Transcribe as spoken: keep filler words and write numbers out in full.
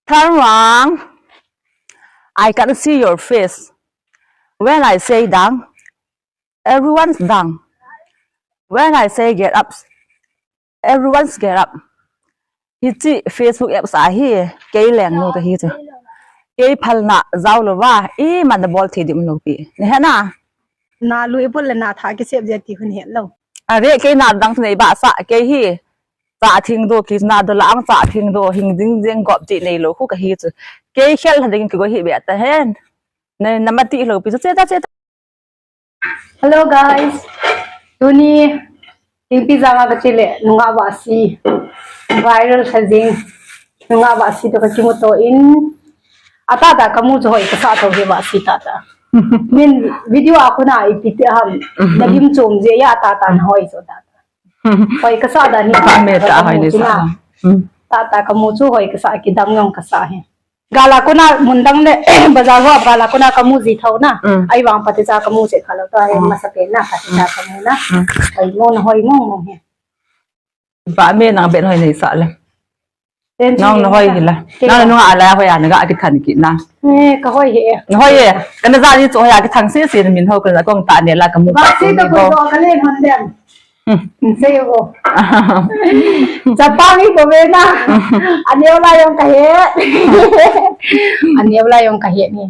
Thanwang, I can't see your face. When I say down, everyone's down. When I say get up, everyone's get up. Hiche Facebook apps a hi, kei lengnu kahi chu. Kei phalna jao louva, imacha nabol thei ding umlou pi. Nahe na? Nalu ipol le natha kisep je ti hung het lou. Are, kei nadang nei ba sa, kei hi. Cha thing do kina do lang cha thing do hing ding jeng gop ti neilou khu kahi chu. Kei khel ha ding kigo hi be tahen. Na, namati lou pi chu che ta che ta. Hello guys. Tuni Tingpi janga kachele nungah vahsi. Viral sa jing. Nungah vahsi toh kakimuto in. Atahta kamu chu hoi kasa tho hi vahsi tata. Min video a kona ipi ti ham. Nalim chom je ya tata nahoi so tata. Hoi kasa dan hi. Ba me ta hoi ni sa. Tata kamu chu hoi kasa kidam ngam kasa hi. Gal a kona mun dang le bazar ho gal a kona kamu ji tho na. Ahivang pati cha kamu che khalou ta hi masa pen na pati cha kamu na. Hoi mo na hoi mo mo hi. Ba me nang ben hoi nei sa le. Nang nahoi hi la. Nang nunga ala hoi ana ga kithan kit na. Eh, kahoi hi e. Nahoi e. Kana ja ni chu hoi a kithang sese min ho kana kong ta ne la kamu. Vahsi to ko kalen hon dem. Sei vo. Chapang hi bou ve na. Aneo la jong kahe. Aneo la jong kahe ni.